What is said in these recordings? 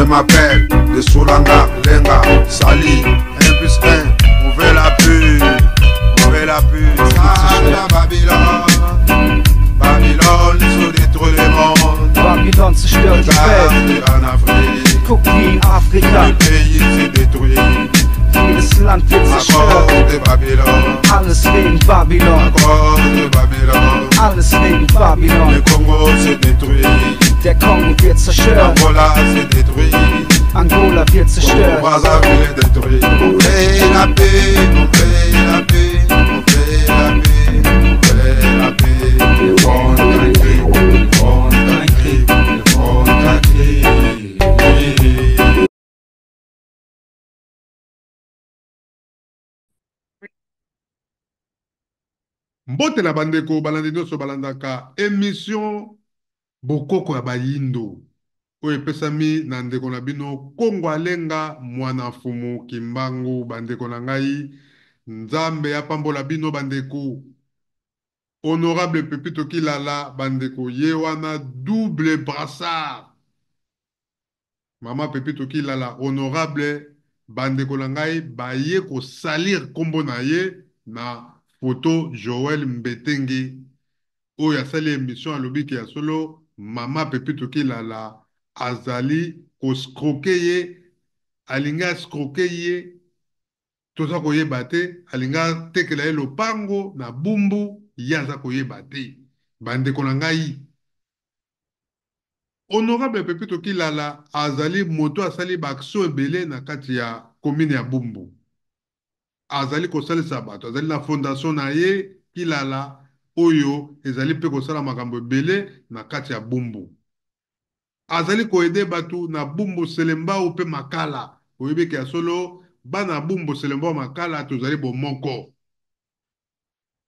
Je m'appelle de Soulanga, Lenga, Sali, 1 plus 1, on veut la pub, on veut la pub. Santa Babylone, Babylone, so détruit le monde. Babylon zerstört die Welt. En Afrique, Guck wie in Afrika. Le pays s'est détruit. Jedes Land wird zerstört. À cause de Babylone. Alles wegen Babylon. À cause de Babylone. Alles wegen Babylon. Le Congo s'est détruit. Der Kongo wird zerstört. Angola s'est détruit. Angola wird zerstört. Brazzaville est détruit. On veut la paix, on veut la paix, on veut la paix, on veut la paix. On crie, on crie, on crie. Mbote na bandeko balandi nyonso balandaka émission Bokoko ya Bayindo oyo epesami na ndeko na bino Kongo Alenga mwana Mfumu Kimbangu. Bandeko na ngai, Nzambe apambola bino bandeko. Honorable Pepito Kilala, bandeko ye wana double brassard. Mama Pepito Kilala, honorable, bandeko na ngai baye kosalir kombo na ye na photo Joël Mbetenge oyo asali émission alobi ke ya solo mama Pepito Kilala azali koscroquer ye, alingi ascroquer ye, toza koyeba te, alingi atekela ye lopango na Bumbu, ye aza koyeba te. Bandeko na ngai, honorable Pepito Kilala azali moto asali ba action ebele na kati ya commune ya Bumbu. Azali kosalisa bato, azali na fondation na ye Kilala oyo ezali mpe kosala makambo ebele na kati ya Bumbu. Azali koaider bato na Bumbu, Selembao mpe Makala. Oyebi ke ya solo bana Bumbu, Selembao, Makala tozali bomoko.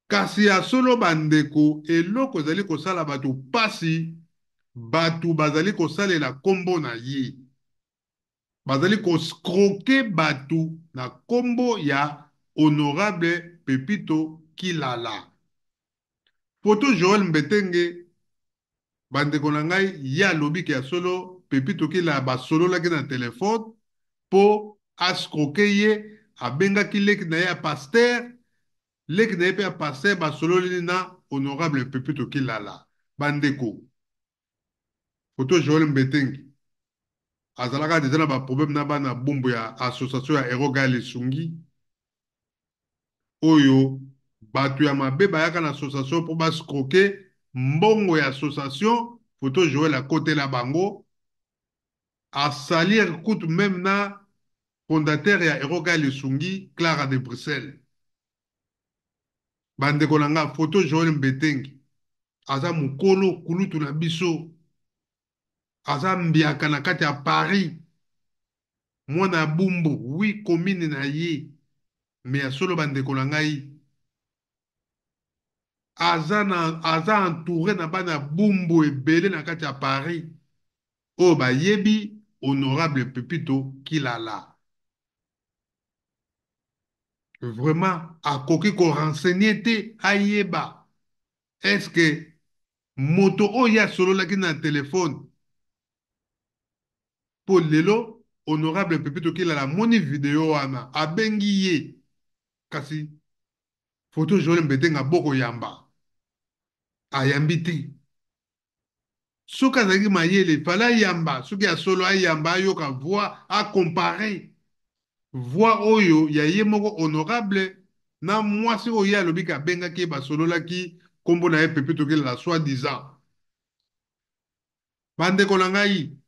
Kasi ya solo bandeko, eloko ezali kosala bato pasi, bato bazali kosalela kombo na ye. Bazali koscroquer bato na kombo ya honorable Pepito Kilala. Photo Joël Mbetenge, bandeko na ngai, ye alobi ke ya solo Pepito Kilala basololaki na telefone po ascroquer ye, abengaki leki na ye ya pasteur, leki na ye pe ya pasteur basololi na honorable Pepito Kilala. Bandeko, photo Joël Mbetenge azalaka deja na ba problème na bana Bumbu ya association ya Eroga Lisungi oyo bato ya mabe bayaka na association po bascroquer mbongo ya association. Photo Joël akotela bango, asalir kutu même na fondateur ya Eroga Lisungi, Clara de Bruxelles. Bandeko na nga, photo Joël Mbetenge aza mokolo kulutu na biso, aza mbiaka na kati ya Paris, mwana ya Bumbu, oui commune na ye, mais ya solo bandeko na ngai aza na, aza entouré na bana Bumbu ebele na kati ya Paris oyo bayebi honorable Pepito Kilala. Vraiment akoki ko renseigner te, ayeba est-ce que moto oyo asololaki na téléphone po lelo honorable Pepito Kilala moni video wana abengi ye, kasi photo Joël Mbetenge boko yamba ayambi te. Soki azalaki mayele fala ayamba, soki asolo ayamba, ayoka voix, acomparer voix oyo ya ye moko honorable na mwasi oyo ye alobi ke abengaki ye, basololaki kombo na ye Pepito Kilala soi-disant. Bandeko na ngai,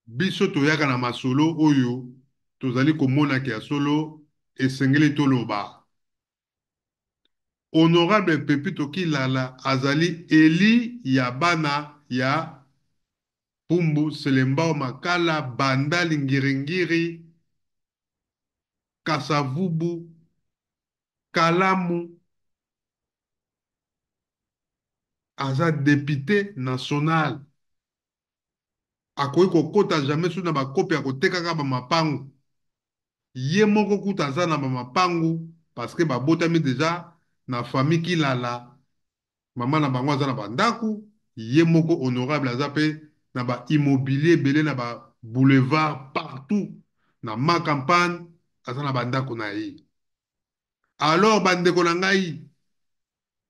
biso toyaka na masolo oyo tozali komonaka ya solo esengeli toloba. Honorable Pepito Kilala azali eli ya bana ya Bumbu, Selembao, Makala, Bandali, Ngiringiri, Kasavubu, Kalamu. Aza député national. Akoki kokota jamais su na bakopi ya kotekaka ba mapangu. Ye moko kuta aza na ba mapangu parce que babotami déjà na famille Kilala. Mama na bango aza na bandaku, ye moko honorable aza pe na ba immobilier ebele na ba boulevard partout na Ma Campagne, aza na bandako na ye. Alors bandeko na ngai,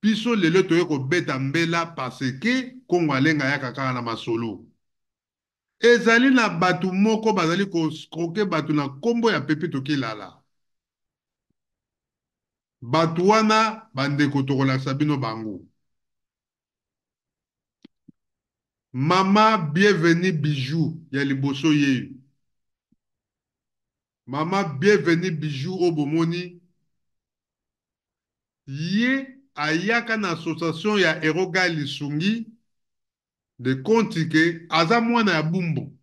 biso lelo toye kobeta mbela parce que Kongo Alenga ayaka kaka na masolo. Ezali na bato moko bazali ko-escroquer bato na nkombo ya Pepito Kilala. Bato wana, bandeko, tokolakisa bino bango. Mama Bienvenue Bijou ya liboso yeyo. Mama Bienvenue Bijou oyo bomoni, ye ayaka na association ya Eroga Lisungi de compte ke aza mwana ya Bumbu.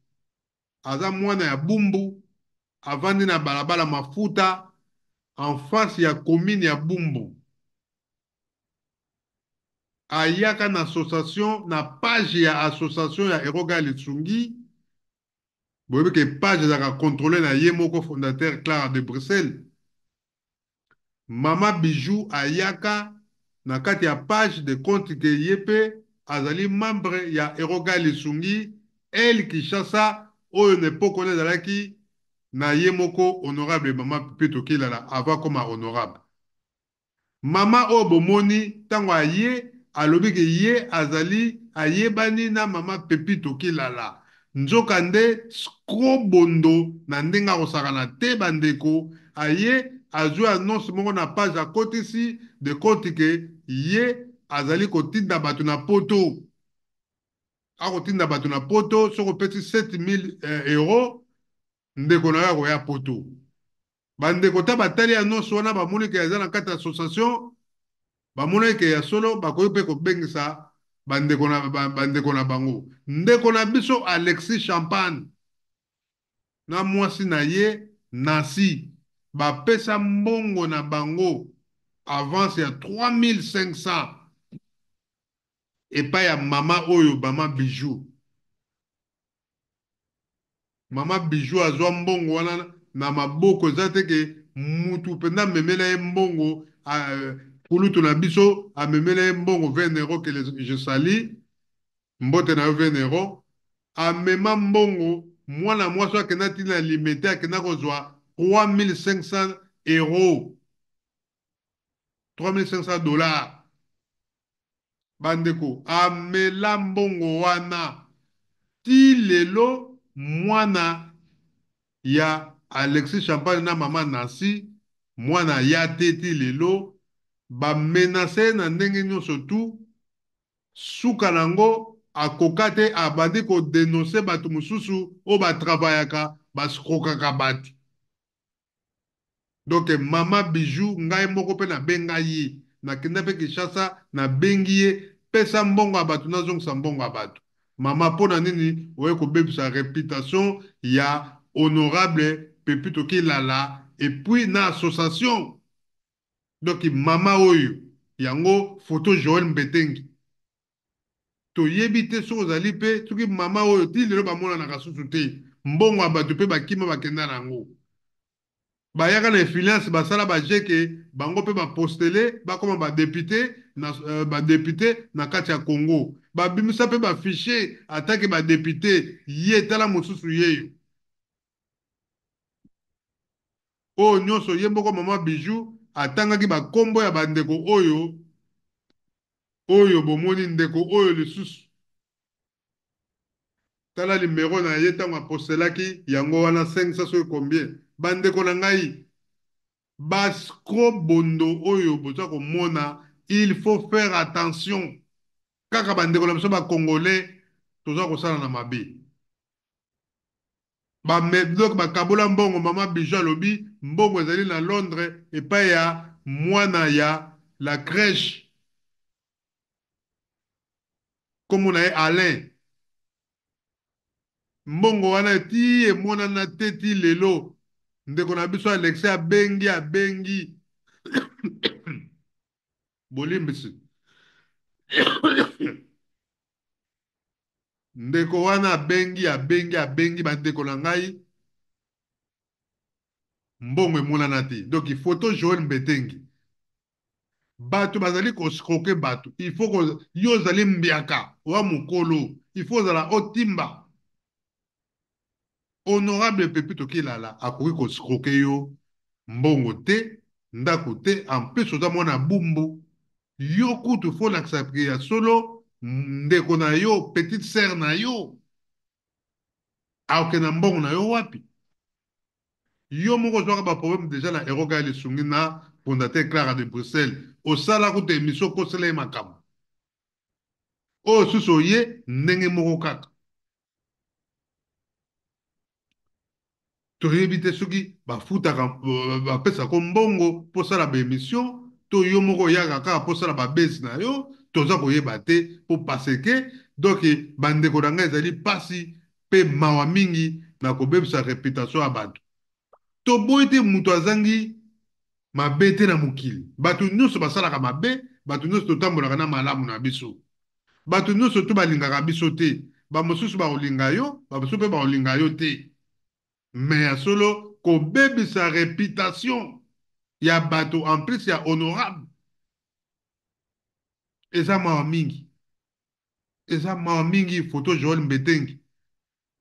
Aza mwana ya Bumbu, avandi na balabala Mafuta en face ya commune ya Bumbu. Ayaka na association, na page ya association ya Eroga Lisungi. Boyebi ke page ezalaka contrôlé na ye moko fondateur Clara de Bruxelles. Mama Bijou ayaka na kati ya page de compte ke ye mpe azali membre ya Eroga Lisungi El Kinshasa, oyo na époque wana ezalaki na ye moko honorable mama Pepito Kilala avant koma honorable. Mama oyo bomoni, ntango aye alobi ke ye azali ayebani na mama Pepito Kilala, nzoka nde skrobondo na ndenge akosakana te. Bandeko, aye azwi annonce moko na page, akotisi de compte ke ye azali kotinda bato na Poto, akotinda bato na Poto soki opesi 7000 euro, ndeko na yo akoya Poto. Bandeko, ta batali annonce wana, bamoni ke eza na kati ya association, bamonaki ke ya solo bakoki mpe kobengisa bandeko na bango. Ndeko na biso Alexis Champagne na mwasi na ye Nasi bapesa mbongo na bango, avance ya 3500 epai ya mama oyo, mama Bijou. Mama Bijou azwa mbongo wana na maboko, eza te ke mutu mpenza amemela ye mbongo. Kulutu na biso amemela ye mbongo, 20 euro, que je salue, mbote na yo 20 euro. Amema mbongo, mwana mwasi akenda ntina Limete, akenda kozwa 3500 euro, 3500 dollars. Bandeko, amela mbongo wana ti lelo. Mwana ya Alexis Champagne na mama Nancy, mwana ya te ti lelo. Bamenacer na ndenge nyonso tu, suka nango akoka te, abandi kodénoncer bato mosusu oyo batravaillaka, baescroquaka bato. Donc mama Bijou, ngai moko mpe nabenga ye, nakenda mpe Kinshasa, nabengi ye: pesa mbongo ya bato, nazongisa mbongo ya bato. Mama, mpo na nini oye kobebisa réputation ya honorable Pepito Kilala et puis na association? Donc mama oyo, yango photo Joel Mbetengi, toyebi te soki ozali mpe soki mama oyo ti lelo bamonanaka susu te. Mbongo ya bato mpe bakima, bakenda na yango. Bayaka na influence, basala bajeke bango mpe bapostele, bakoma badéputé na, badéputé na kati ya Congo, babimisa mpe bafichier atake badéputé. Ye tala mosusu yeyo oyo nyonso, ye moko mama Bijou atangaki bakombo ya bandeko oyo. Oyo bomoni, ndeko oyo lisusu, tala nimero na ye ntango apostelaki yango wana, 500 soki combien. Bandeko na ngai, baescrocs bondo oyo boza komona, il faut faire attention. Kaka bandeko na biso bacongolais toza kosala na mabe. Donc bakabola mbongo. Mama Bijou alobi mbongo ezali na Londres epai ya mwana ya la crèche, nkombo na ye Alain. Mbongo wana ti emonana te ti lelo. Ndeko na biso Alexis abengi, abengi, bolimbisi, ndeko wana abengi, abengi, abengi. Bandeko na ngai, mbongo emonana te. Donc photo Joel Mbetengi, bato bazali koescroquer bato. Il faut yo ozali mbiaka wa mokolo, il Il faut ozala otimba. Honorable Pepito Kilala akoki ko escroquer yo mbongo te, ndako te, en plus oza mwana Bumbu, yo kutu faut olakisa ke ya solo ndeko na yo, petite sœur na yo akokende na mbongo na yo wapi? Yo moko ozwaka ba problème dejà na Eroga ya lisungi na fondateur Clara de Bruxelles, osala kutu emission okosela ye makambo. Oyo susu oye ndenge moko kaka. Toyebi te soki bafutaka, bapesaka mbongo mpo osala ba émission to yo moko oyaka kaka mpo osala ba base na yo, toza koyeba te mpo parce que donc bandeko na ngai ezali pasi mpe mawa mingi na kobebisa reputation ya bato. Toboyi te moto azangi mabe te na mokili. Bato nyonso basalaka mabe, bato nyonso totambolaka na malamu na biso. Bato nyonso to balingaka biso te. Bamosusu bakolinga yo, bamosusu mpe bakolinga yo te. Mais ya solo kobebisa reputation ya bato en plus ya honorable eza mawa mingi. Eza mawa mingi photo Joël Mbetengi.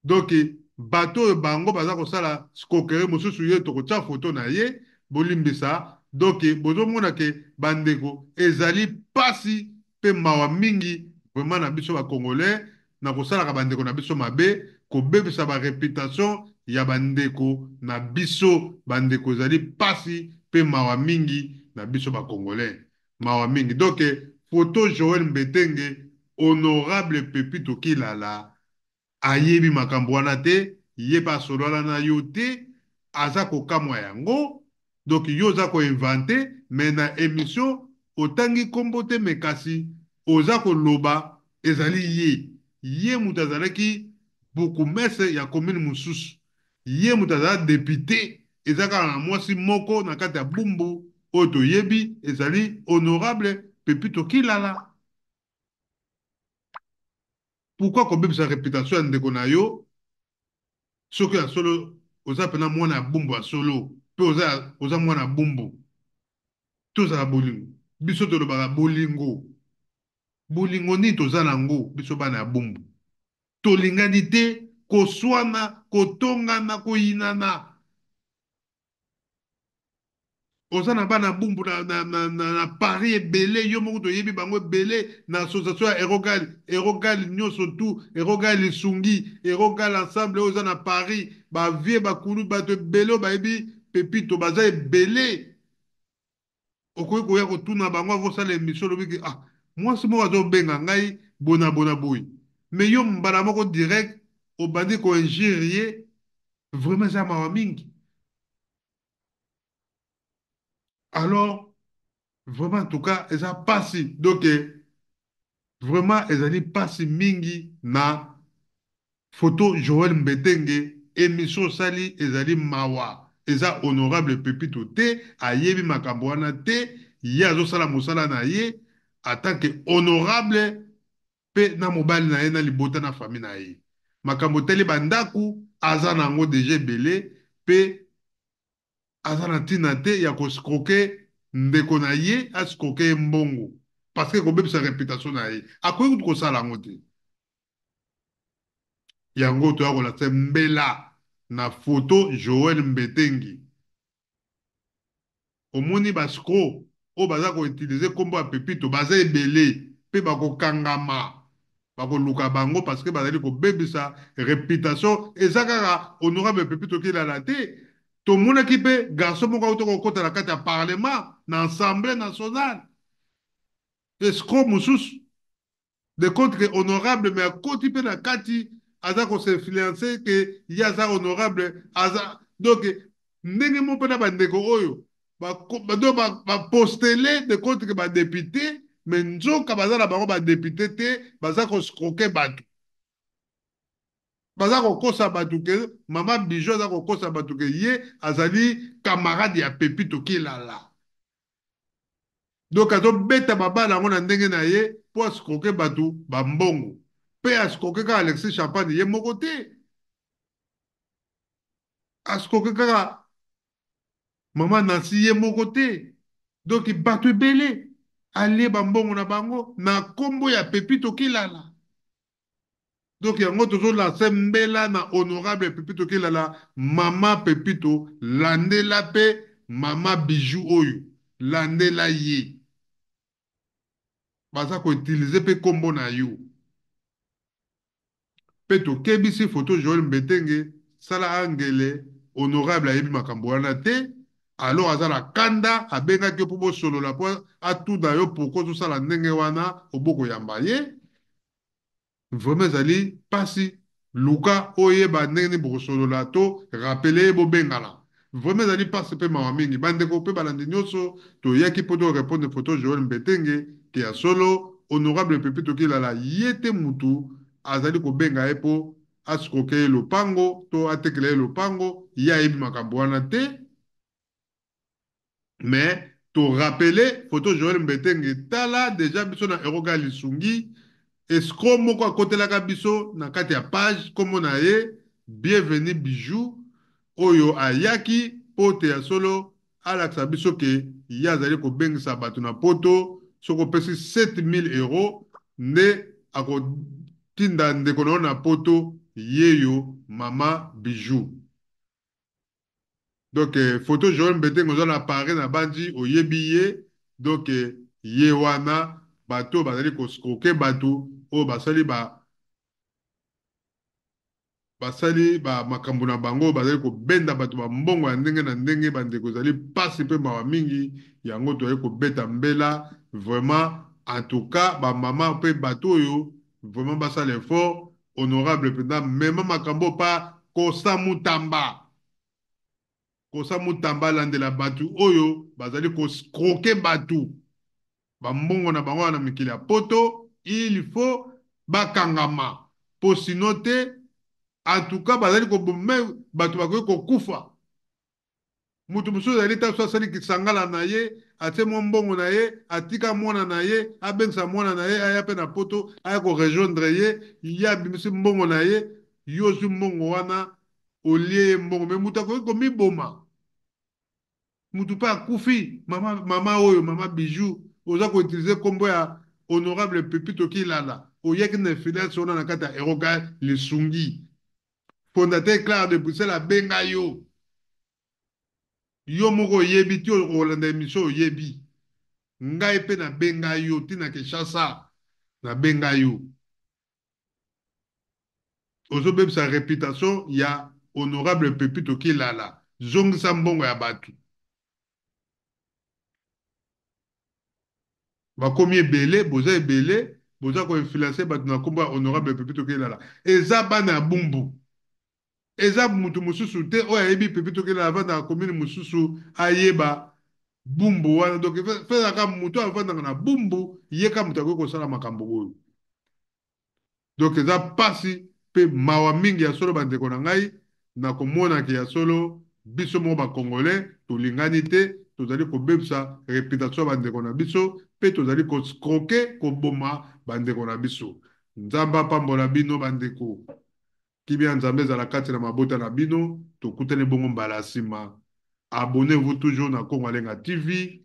Donc bato oyo bango baza kosala escroquerie mosusu ye tokotia photo na ye bolimbisa. Donc bozomona ke bandeko ezali pasi pe mawa mingi vraiment na biso ba congolais na kosalaka bandeko na biso mabe, kobebisa ba reputation ya bandeko na biso. Bandeko ezali pasi pe mawa mingi na biso ba congolais, mawa mingi. Donc photo Joël Mbetenge, honorable Pepito Kilala ayebi makambo wana te, ye pe asolala na yo te, aza kokamwa yango. Donc yo oza ko inventer, mais na emission otangi kombo te, mais kasi oza koloba ezali ye. Ye moto azalaki bourgmestre ya commune mosusu, ye moto azala député, eza kaka na mwasi moko na kati ya Bumbu oyo toyebi, ezali honorable Pepito Kilala. Pourquoi kobebisa reputation ya ndeko na yo soki ya solo oza pena mwana ya Bumbu ya solo pe oza, oza mwana ya Bumbu? Tozala bolingo. Biso tolobaka bolingo. Bolingo nini toza nango biso bana ya Bumbu? Tolingani te, koswana, kotongana, koyinana. Oza na bana Bumbu na Paris ebele, yo moko toyebi bango ebele na association ya Erogal, Erogal nyonso tout, Erogal lisungi, Erogal ensemble oyo oza na Paris, ba vieux ba kulu bato ebele oyo bayebi Pepito baza ebele. Okoki koya kotuna bango avant osala émission, olobi ke ah mwasi moko azobenga ngai bona bona boye, mais yo mbala moko direct obandi ko injurier, vraiment eza mawa mingi. Alors vraiment en tout cas eza pasi, donc vraiment ezali pasi mingi na photo Joël Mbetenge, émission osali ezali mawa, eza honorable Pepito te, ayebi makambo wana te, ye azosala mosala na ye en tant que honorable pe na mobali na ye na libota na famille na ye. Makambo etali ba ndaku aza na yango deja ebele pe aza na ntina te ya ko escroquer ndeko na ye, a escroquer ye mbongo parce que ekobebisa reputation na ye. Akoki kutu kosala yango te. Yango toya kolakisa mbela na photo Joël Mbetengi. Omoni ba escrocs oyo baza ko utiliser kombo ya Pepito baza ebele pe bakokangama, bakoluka bango parce que bazali kobebisa reputation. Eza kaka honorable Pepito Kilala te, tomonaki pe garçon moko auta kokota na kati ya parlement na Assemblée nationale, escroc mosusu de compte que honorable, mais akoti pe na kati aza ko s'influencer que ye aza honorable, aza donc ndenge moko pe na bandeko oyo donc ba postele de compte que ba député, mais nzoka baza na bango ba député te, baza ko escroquer bato, baza kokosa bato ke mama Bijou aza kokosa bato ke ye azali camarade ya Pepito Kilala. Donc azobeta mabala yango na ndenge na ye po escroquer bato ba mbongo, pe escroquer kaka Alexis Champagne ye moko te, escroquer kaka mama Nancy ye moko te. Donc bato ebele alie ba mbongo na bango na kombo ya Pepito Kilala. Donc yango tozo lancer mbela na honorable Pepito Kilala, mama Pepito, landela pe mama Bijou oyo, landela ye. Baza ko utiliser pe kombo na yo. Pe tokebisi photo Joël Mbetenge, sala angele honorable ayebi makambo wana te. Alors aza na kanda, abengaki yo po bosolola po atuna yo pourquoi ozosala ndenge wana, oboko yamba ye. Vraiment ezali pasi, luka oyeba ndenge nini bokosolola to rappeler ye bobengana. Vraiment ezali pasi pe mawa mingi. Bandeko pe balandi nyoso, toyaki po to repondre photo Joël Mbetenge ke ya solo honorable Pepito Kilala ye te mutu azali kobenga ye po ascroquer ye lopango to atekela ye lopango, ye ayebi makambo wana te. Mais to rappeler photo Joël Mbetenge, tala dejà biso na Euroga Lisungi, escroc moko akotelaka biso na kati ya page, kombo na ye Bienvenue Bijou, oyo ayaki po te ya solo alakisa biso ke ye azali kobengisa bato na poto, soki opesi 7000 euros nde akotinda ndeko na yo na poto, yeyo mama Bijou. Donc photo Joël Mbetenge oza na Paris na banzi oyebi ye, donc ye wana bato bazali ko scroquer bato oyo basali ba basali ba makambo na bango, bazali kobenda bato ba mbongo ya ndenge na ndenge. Bandeko, ezali pasi pe mawa mingi, yango tozali kobeta mbela vraiment. En tout cas ba mama pe bato oyo vraiment basala effort. Honorable mpenza mema makambo pa Kosa Mutamba. Kosa Mutamba alandela bato oyo bazali koscroquer bato ba mbongo na bango na mikili ya poto, il faut bakangama po sino te en tout cas bazali koboma bato, bakoki kokufa. Mutu mosusu azali ta so asali kisangala na ye, atie mwa mbongo na ye, atika mwana na ye, abengisa mwana na ye aya pe na poto, aya ko rejoindre ye, ye abimisi mbongo na ye, yo ozwi mbongo wana olie ye mbongo, mais mutu akoki komiboma, mutu pe akufi. Mama, mama oyo mama Bijou, oza ko utiliser kombo ya honorable Pepito Kilala, oyaki na influence wana na kati ya Eroga Lisungi, fondateur Clara de Bruxelles abenga yo, yo moko oyebi ti okolanda émission oyebi, ngai pe nabenga yo ti na Kinshasa, nabenga yo, ozobebisa réputation ya honorable Pepito Kilala, zongisa mbongo ya bato. Bakomi ebele, boza ebele, boza koinfluencer bato na kombo ya honorable Pepito Kilala. Eza bana ya Bumbu, eza mutu mosusu te oyo ayebi Pepito Kilala avandaka na commune mosusu ayeba Bumbu wana. Donc fezaka mutu avandaka na Bumbu, ye ka mutu akoki kosala makambo oyo. Donc eza pasi pe mawa mingi ya solo bandeko na ngai, na komonake ya solo biso moko ba Congolais tolingani te, tozali kobebisa réputation ya bandeko na biso pe tozali koscroquer koboma bandeko na biso. Nzambe apambola bino bandeko. Kimia Nzambe ezala kati na mabota na bino. Tokutani bongo mbala ya nsima. Abonnez-vous toujours na Kongo Alenga TV.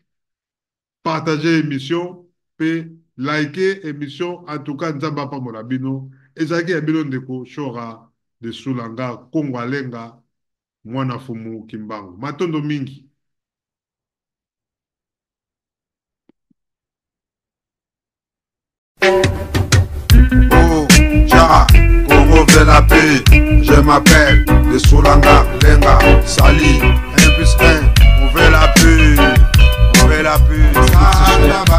Partagez émission pe likez émission. En tout cas Nzambe apambola bino. Ezalaki ya bino ndeko Shora de Sulanga Kongo Alenga mwana fumu Kimbangu. Matondo mingi. Oh, Tcha, Congo veut la paix. Je m'appelle de Soulanga, Lenga, Sali. 1 plus 1, on veut la paix. On veut la paix.